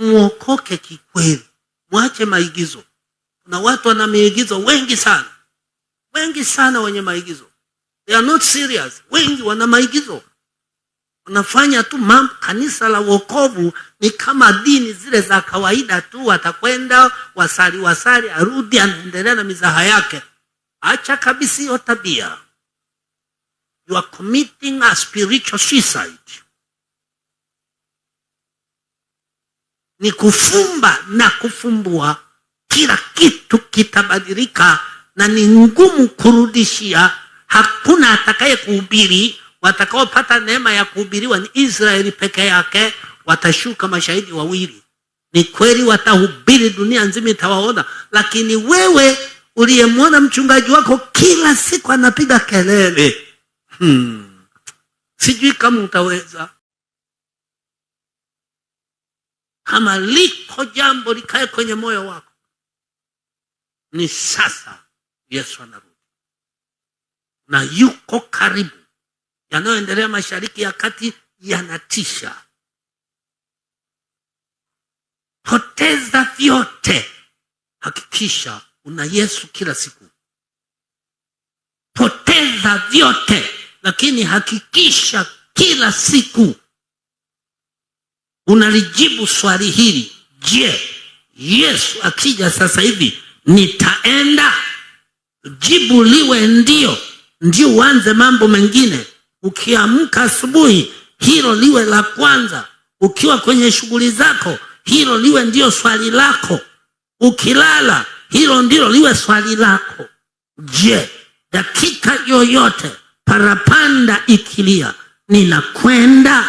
Muokoke kikweli, mwache maigizo. Kuna watu wana maigizo wengi sana, wengi sana wenye maigizo. They are not serious. Wengi wana maigizo, wanafanya tu mambo. Kanisa la wokovu ni kama dini zile za kawaida tu, watakwenda wasali wasali, arudi anaendelea na mizaha yake. Acha kabisa hiyo tabia. You are committing a spiritual suicide. Ni kufumba na kufumbua, kila kitu kitabadilika na ni ngumu kurudishia. Hakuna atakaye kuhubiri. Watakaopata neema ya kuhubiriwa ni Israeli peke yake. Watashuka mashahidi wawili. Ni kweli watahubiri, dunia nzima itawaona, lakini wewe uliyemwona mchungaji wako kila siku anapiga kelele, sijui kama utaweza. Kama liko jambo likae kwenye moyo wako, ni sasa Yesu anarudi na yuko karibu. Yanayoendelea Mashariki ya Kati yanatisha. Poteza vyote, hakikisha una Yesu kila siku. Poteza vyote, lakini hakikisha kila siku unalijibu swali hili: je, Yesu akija sasa hivi nitaenda? Jibu liwe ndio, ndio uanze mambo mengine. Ukiamka asubuhi, hilo liwe la kwanza. Ukiwa kwenye shughuli zako, hilo liwe ndio swali lako. Ukilala, hilo ndilo liwe swali lako. Je, dakika yoyote parapanda ikilia, ninakwenda?